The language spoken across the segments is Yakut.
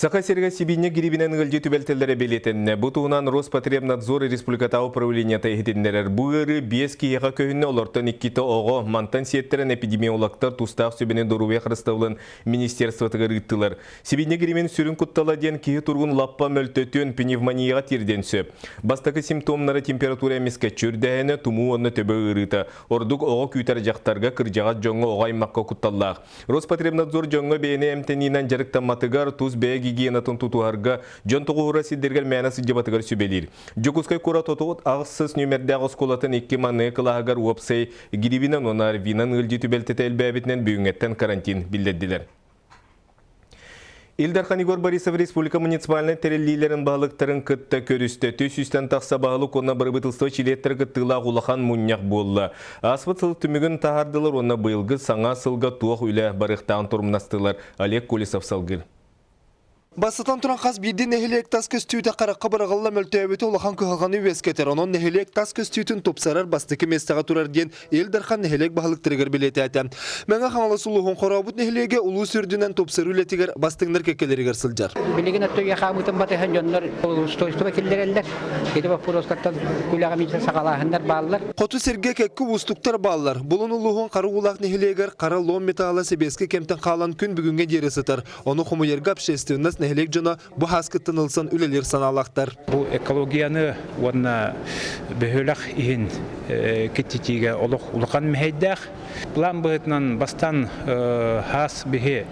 Саха сиригэр сибиинньэ грибинэн ыалдьыы түбэлтэлэрэ бэлиэтэннэ. Бу туһунан Роспотребнадзор республикатааҕы управлениета иһитиннэрэр. Бу ыарыы биэс киһиэхэ көһүннэ, олортон иккитэ оҕо. Мантан сиэттэрэн эпидемиологтар тустаах сүбэни доруобуйа харыстабылын министерствотыгар ыыттылар. Сибиинньэ грибин сүрүн куттала диэн киһи туругун лаппа мөлтөтүөн, пневмонияҕа тиэрдиэн сөп. Бастакы симптомнара температура эмискэччи үрдээһинэ, тумуу уонна төбө ыарыыта. Ордук оҕо күүтэр дьахтарга, кырдьаҕас дьоҥҥо, оҕо аймахха кутталлаах. Роспотребнадзор дьоҥҥо бэйэни эмтэниинэн дьарыктамматыгар, тус бэйэ гигиенатын тутуһарга, дьон тоҕуһура сирдэригэр мээнэ сылдьыбатыгар сүбэлиир. Дьокуускай куорат 38 нүөмэрдээх оскуолатын икки манныгы кылааһыгар уопсай грибинэн уонна ОРВИ-нан ыалдьыы түбэлтэтэ элбээбитинэн бүгүҥҥэттэн карантин биллэрдилэр. Ил Дархан Егор Борисов республика муниципальнай тэриллиилэрин баһылыктарын кытта көрүстэ. 300-тэн тахса баһылык уонна бырабыыталыстыба чилиэттэрэ кыттыылаах улахан мунньах буолла. Ааспыт сыл түмүгүн таһаардылар уонна быйылгы саҥа сылга туох үлэ барыахтааҕын торумнастылар. Олег Колесов салгыыр. Бастатан туран хас биирдии нэһилиэк тас көстүүтэ харахха быраҕылла мөлтөөбүтэ улахан кыһалҕаны үөскэтэр. Онон нэһилиэк тас көстүүтүн тупсарар бастакы миэстэҕэ турар диэн Ил Дархан нэһилиэк баһылыктарыгар бэлиэтээтэ. Мэҥэ Хаҥалас улууһун Хорообут нэһилиэгэ улуус үрдүнэн тупсарыы үлэтигэр бастыҥнар кэккэлэригэр сылдьар. Билигин өттө үйэ хаамыытын батыһан дьоннор устройство киллэрэллэр. Ити боппуруостартан үлэҕэ миитэ саҕалааһыннар бааллар. Хоту сиргэ кэккэ уустуктар бааллар. Булун улууһун Хара Уулаах нэһилиэгэр хара лом металла сэбиэскэй кэмтэн хаалан күн бүгүҥҥэ диэри сытар. Ону хомуйарга общественность нэһилиэк дьоно бу һааскыттан ылсан үлэлиир санаалаахтар. Бу экологияны уонна бөһүөлэк иһин киттитиигэ олох улахан мэһэйдээх. План быһыытынан бастаан хаас биһи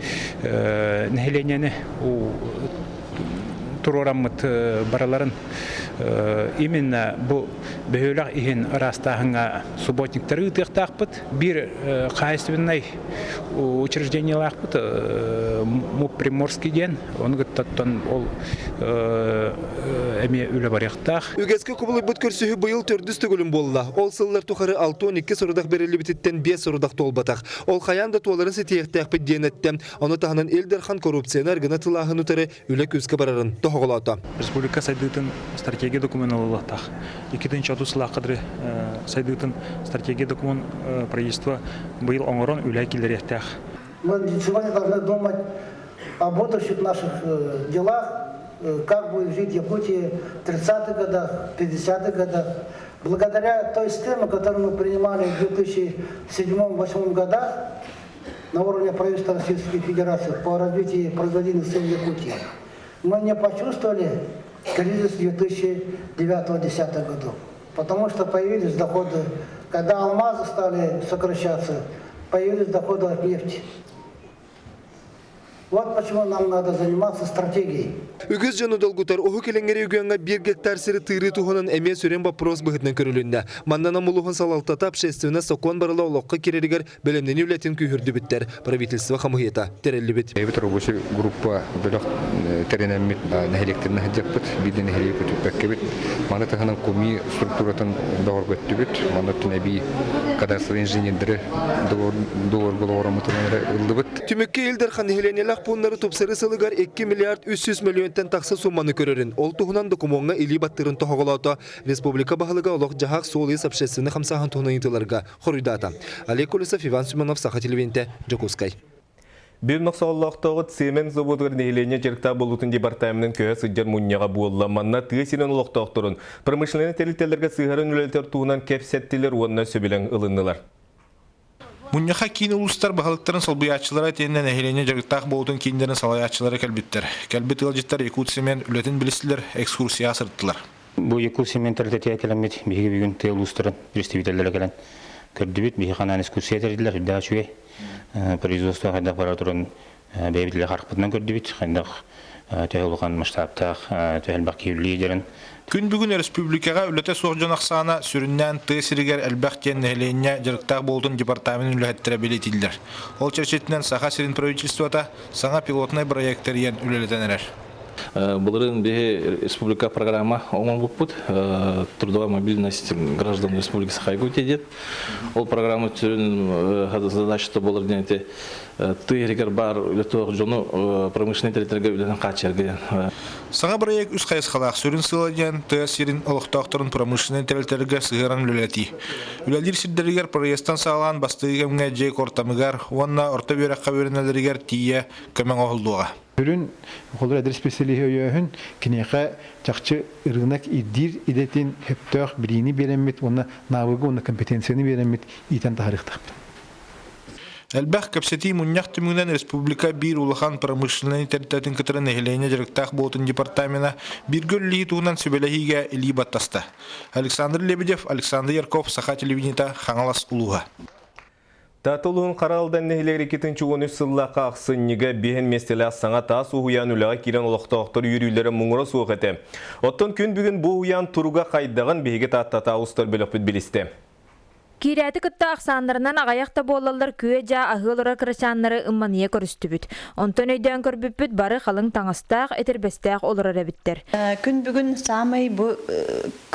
нэһилиэнньэни туруораммыт барыларын именно бу бөһүөлэк иһин ыраастааһыҥҥа субботниктары ыытыахтаахпыт. Биир хаһаайыстыбаннай учреждениелаахпыт МУП Приморский диэн, ону кыттаттан ол эмиэ үлэ барыахтаах. Үгэскэ кубулуйбут көрсүһүү быйыл төрдүс төгүлүн буолла. Ол сыллар тухары 62 сорудах бэриллибититтэн 5 сорудах туолбатах. Ол хайаан да туоларын ситиһиэхтээхпит диэн эттэ. Ону таһынан Ил Дархан коррупцияны аргына тылааһын утары үлэ күүскэ барарын тоһоҕолоото. Республика сайдыытын стратегия документ ылыллыахтаах. 2030 сыллаахха дылы сайдыытын стратегия документ правительство быйыл оҥорон үлэ киллэриэхтээх. Мы сегодня должны думать о будущих наших делах, как будет жить Якутия в 30-х годах, 50-х годах. Благодаря той схеме, которую мы принимали в 2007-2008 годах на уровне правительства Российской Федерации по развитию производительности сил Якутии, мы не почувствовали кризис 2009-2010 годов, потому что появились доходы, когда алмазы стали сокращаться, появились доходы от нефти. Вот почему нам надо заниматься стратегией. Үгүс дьону долгутар Уһук Илиҥҥи региоҥҥа биир гектар сири тыырыы туһунан эмиэ сүрүн боппуруос быһыытынан көрүлүннэ. Манна Нам улууһун салалтата общественнай сокуон барыла олоххо киирэригэр бэлэмнэнии үлэтин күүһүрдүбүттэр. Правительство хамыыһыйата тэриллибит. Эбит рабочий группа бөлөх тэринэммит нэһилиэктэрин сылдьаппыт, биир да нэһилиэги көтүппэккэбит. Маны таһынан КУМИ структуратын бөҕөргөттүбүт. Манна эбии кадастровый инженердери договорголоҕороммутунан ыллыбыт. Түмүккэ Ил Дархан нэһилиэнньэлээх пууннары тупсарыы сылыгар 2 миллиард 300 мөлүйүөнтэн тахса суумманы көрөрүн, ол туһунан докумуоҥҥа илии баттыырын тоһоҕолоото. Республика баһылыга олох-дьаһах суол-иис общественнай хамсааһын туһунан ыйытыыларга хоруйдаата. Олег Колесов, Иван Семенов, Саха телевидениетэ, Дьокуускай. Бүм нохсооллоохтооҕу цемент заводугар нэһилиэнньэ дьарыктаах буолуутун департаменын көһө сылдьар мунньаҕа буолла. Манна тыа сирин олохтоохторун промышленнай тэрилтэлэргэ сыһыаран үлэлэтэр туһунан кэпсэттилэр уонна сөбүлэҥ ылыннылар. Мунньахха киин улуустар баһылыктарын солбуйааччылара итиэннэ нэһилиэнньэ дьарыктаах буолуутун кииннэрин салайааччылара кэлбиттэр. Кэлбит ыалдьыттар Якутцемент үлэтин билистилэр, экскурсияҕа сырыттылар. Бу Якутцемент тэрилтэтигэр кэлэммит биһиги бүгүн тыа улуустарын представителлэрэ кэлэн көрдүбүт. Биһиги ханаан экскурсия тэрийдилэр, үрдээх үчүгэй. Производство хайдах бара туран бэйэбит илэ харахпытынан көрдүбүт. Хайдах төһө улахан масштабтаах, төһө элбэх киһи үлэлиир Күн бүгүн өрөспүүбүлүкэҕэ үлэтэ суох дьон ахсаана сүрүннээн тыа сиригэр элбэх диэн нэһилиэнньэ дьарыктаах буолуутун департамент үлэһиттэрэ бэлиэтииллэр. Ол чэрчитинэн Саха сирин правительствота саҥа пилотнай бырайыак тэрийэн үлэлэтэн эрэр. Былырыын биһи республика программа оҥорбуппут трудовая мобильность граждан Республики Саха-Якутия диэн. Ол программа сүрүн задачата буолар диэн ити. Тыа иһигэр баар үлэ дьону промышленнай тэрилтэлэргэ үлэнэн хааччыйарга диэн. Саҥа бырайыак үс хайысхалаах сүрүн сыала диэн тыа сирин олохтоохторун промышленнай тэрилтэлэргэ сыһыаран үлэлэтии. Үлэлиир сирдэригэр проезтан саҕалаан бастакы кэмҥэ дьиэ куортамыгар уонна орто үөрэххэ үөрэнэллэригэр тиийэ көмө оҥоһуллуоҕа. Сүрүн холобур эдэр исписэлииһи өйөөһүн киниэхэ чахчы ырыынак ирдиир идэтин сөптөөх билиини биэрэммит уонна навыгы уонна компетенцияны биэрэммит иитэн таһаарыахтаахпыт. Элбэх кэпсэтии мунньах түмүгүнэн республика биир улахан промышленнай тэрилтэтин кытары нэһилиэнньэ дьарыктаах буолтун департамена бииргэ үлэлиһии туһунан сүбэлэһиигэ илии баттаста. Александр Лебедев, Александр Ярков, Саха телевидениета, Хаҥалас улууһа. Таатта улууһун Хара Алдан нэһилиэгэр 2013 сыллаахха ахсынньыга биһэн миэстэлээх саҥа таас уһуйаан үлэҕэ киирэн олохтоохтор үөрүүлэрэ муҥура суох этэ. Оттон күн бүгүн бу уһуйаан туруга хайдаҕын биһиги Тааттатаа устар бөлөхпүт билистэ. Киирээти кытта ахсааннарынан аҕыйах да буоллаллар күө-дьаа аһыы олорор кырачааннары ымманыйа көрүстүбүт. Онтон өйдөөн көрбүппүт бары халыҥ таҥастаах, этэрбэстээх олорор эбиттэр. Күн бүгүн саамай бу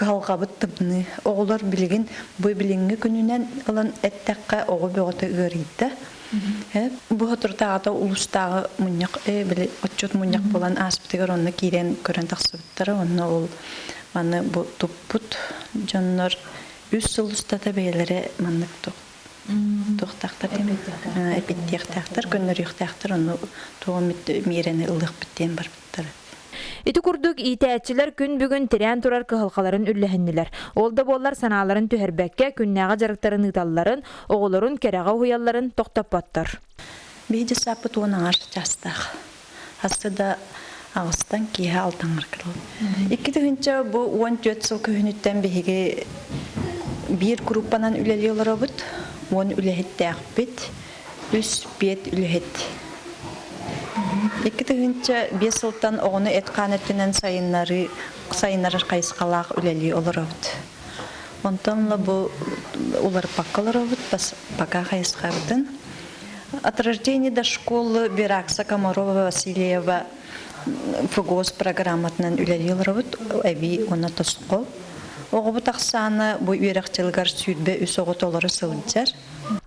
кыһалҕабыт тымныы. Оҕолор билигин бу билиҥҥи күнүнэн ылан эттэххэ оҕо бөҕөтө ыарыйда. Бу соторутааҕыта улуустааҕы мунньах, били отчут мунньах буолан ааспытыгар онно киирэн көрөн тахсыбыттара. Онно ол маны бу туппут дьоннор Үс сыл устата бэйэлэрэ маннык туохтаахтар эпиттиэхтээхтэр, көннөрүөхтээхтэр, онно туох эмит миэрэни ылыахпыт диэн барбыттара. Ити курдук иитээччилэр күн бүгүн тирээн турар кыһалҕаларын үллэһиннилэр. Ол да буоллар санааларын түһэрбэккэ, күннээҕи дьарыктарын ыыталларын, оҕолорун кэрэҕэ уһуйалларын тохтоппоттор. Биһиги дьыссааппыт уон аҥаар чаастаах. Хаста да аҕыстан киэһэ алтаҥар кырыл. 2000 бу 14 сыл күһүнүттэн биһиги биир группанан үлэлии олоробут. Уон үлэһиттээхпит. Үс пиэт үлэһит. 2005 сылтан оҕону эт-хаан өттүнэн сайыннарыы сайыннарар хайысхалаах үлэлии олоробут. Онтон ла бу уларыппакка олоробут, пока хайысхабытын. От рождения до школы Биракса Комарова Васильева ФГОС программатынан үлэлии олоробут, эбии уонна тосхол. Оҕобут ахсаана бу үөрэх дьылыгар 23 оҕо толору сылдьар.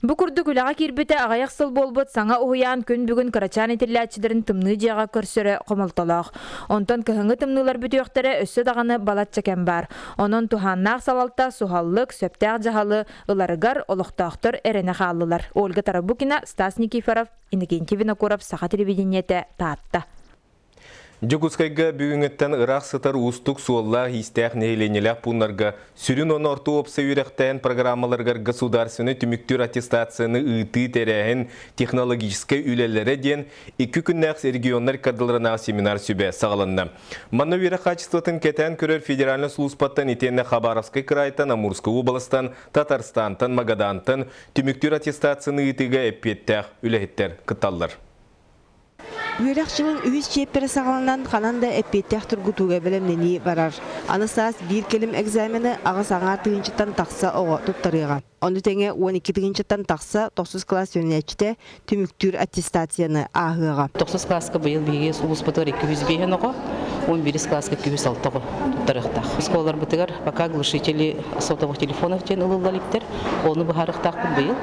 Бу курдук үлэҕэ киирбитэ аҕыйах сыл буолбут саҥа уһуйаан күн бүгүн кырачаан итиллээччилэрин тымныы дьиэҕэ көрсөрө хомолтолоох. Онтон кыһыҥҥы тымныылар бүтүөхтэрэ өссө даҕаны балачча кэм баар. Онон туһааннаах салалта суһаллык, сөптөөх дьаһалы ыларыгар олохтоохтор эрэнэ хааллылар. Ольга Тарабукина, Стас Никифоров, Иннокентий Винокуров, Саха телевидениетэ, Таатта. Дьокуускайга бүгүҥҥүттэн ыраах сытар уустук суоллаах-иистээх нэһилиэнньэлээх пууннарга сүрүн уонна орто уопсай үөрэхтээһин программаларыгар государственнай түмүктүүр аттестацияны ыытыы тэрээһин технологическай үлэлэрэ диэн икки күннээх регионнар кадрларынаах семинар сүбэ саҕаланна. Манна үөрэх хаачыстыбатын кэтээн көрөр федеральнай сулууспаттан итиэннэ Хабаровскай кыраайтан, Амурскай уобаластан, Татарстантан, Магадантан түмүктүүр аттестацияны ыытыыга эппиэттээх үлэһиттэр кытталлар. Үөрэх дьылын үһүс чиэппэрэ саҕаланан ханан да эппиэттээх тургутууга бэлэмнэнии барар. Аны саас биир кэлим экзамены аҕыс аҥаар тыһыынчаттан тахса оҕо туттарыаҕа. Ону тэҥэ 12 тыһыынчаттан тахса тохсус кылаас үөрэнээччитэ түмүктүүр аттестацияны ааһыаҕа. Тохсус кылааска быйыл биһиги улууспутугар 205 оҕо, 11 кылааска 206 оҕо туттарыахтаах. Оскуолаларбытыгар пока глушители сотовых телефонов диэн ылылла иликтэр. Ону быһаарыахтаахпыт быйыл.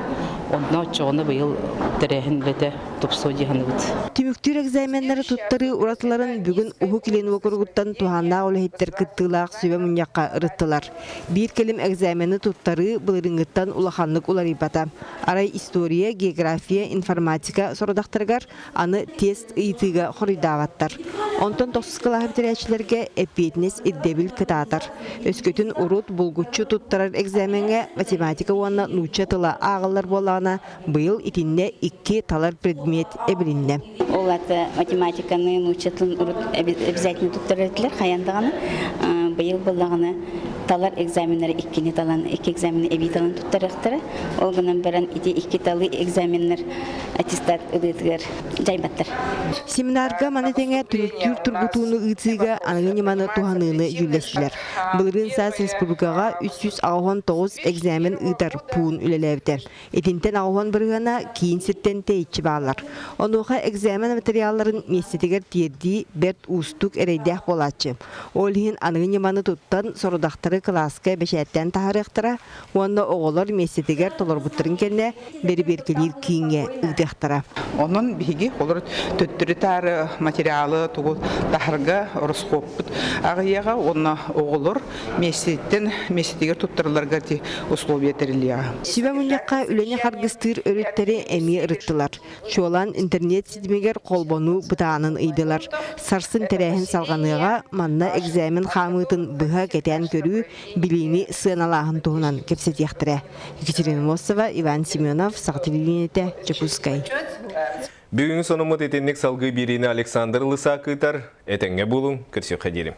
Онно оччоҕуна быйыл тэрээһин үлэтэ тупсуо дии саныыбыт. Түмүктүүр экзаменнары туттарыы уратыларын бүгүн Уһук Илин уокуругуттан туһааннаах үлэһиттэр кыттыылаах сүбэ мунньахха ырыттылар. Биир кэлим экзамены туттарыы былырыыҥҥыттан улаханнык уларыйбата. Арай история, география, информатика сорудахтарыгар аны тест ыйытыыга хоруйдаабаттар. Онтон тохсус кылааһы бүтэрээччилэргэ эппиэтинэс ирдэбил кытаатар. Өскөтүн урут булгуччу туттарар экзамеҥҥа математика уонна нуучча тыла ааҕыллар буоллаҕына, быйыл итиннэ икки талар предмет эбилиннэ. Ол аты математиканы, нуучча тылын урут обязательно туттарар этилэр хайан даҕаны. Быйыл буоллаҕына талар экзаменнары иккини талан, икки экзамены эбии талан туттарыахтара. Ол гынан баран ити икки талы экзаменнар аттестат ылыытыгар дьайбаттар. Семинарга маны тэҥэ түмүктүүр тургутууну ыытыыга аныгы ньыманы туһаныыны дьүүллэстилэр. Былырыын саас республикаҕа 389 экзамен ыытар пуун үлэлээбитэ. Итинтэн 80 бырыһыана киин сиртэн тэйиччи бааллар. Онуоха экзамен материалларын миэстэтигэр тиэрдии бэрт уустук эрэйдээх буолааччы. Ол иһин аныгы ньыманы туттан сорудахтары Сорудахтары кылааска бэчээттээн таһаарыахтара уонна оҕолор миэстэтигэр толорбуттарын кэннэ бэрэбиэркэлиир кииҥҥэ ыытыахтара. Онон биһиги олор төттөрү-таары материалы тугу таһарга ороскуоппут аҕыйаҕа уонна оҕолор миэстэтиттэн миэстэтигэр туттарыларга ити условия тэриллиэҕэ. Сүбэ мунньахха үлэни харгыстыыр өрүттэри эмиэ ырыттылар. Чуолаан интернет ситимигэр холбонуу бытаанын ыйдылар. Сарсын тэрээһин салҕаныаҕа, манна экзамен хаамыытын быһа кэтээн көрүү, билиини сыаналааһын туһунан кэпсэтиэхтэрэ. Екатерина Мосова, Иван Семенов, Саха телевидениетэ, Дьокуускай. Бүгүҥҥү сонуммут итинник салгыы биэриини Александр Лысак ыытар. Этэҥҥэ буолуҥ, көрсүөххэ диэри.